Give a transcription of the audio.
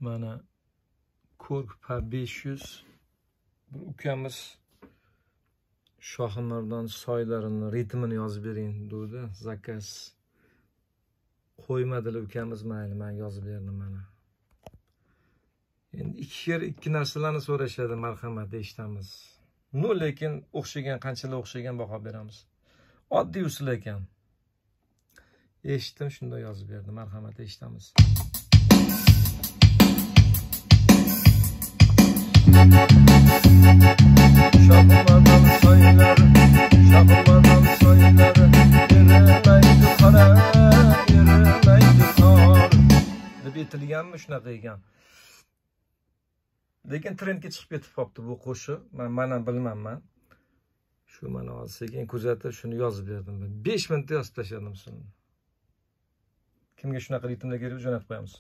Mana Korg PA 500. Bir ukamiz Shohimardon soylarini ritmini yozib bering dedi. Zakaz qo'ymadilar ukamiz, mayli men yozib berdim mana. Endi ikki kere ikki narsalarni so'rashadi, marhamat eshitamiz. No, lekin o'xshagan, qanchalar o'xshagan baho beramiz. Oddiy usul ekan. Eshitdim, shunda yozib berdim. Marhamat eshitamiz. Shohimardon soylari, Shohimardon soylari, erimaydi qora, erimaydi qor deb aytilganmi, shunaqa ekan. Lekin trendga chiqib ketib qopti bu qo'shiq. Men ham bilmayman. Shu mana hozir sekin kuzatib shuni yozib berdim. 5 minutda yozib tashladim shuni. Kimga shunaqa ritmlar kerak, jo'natib qo'yamiz.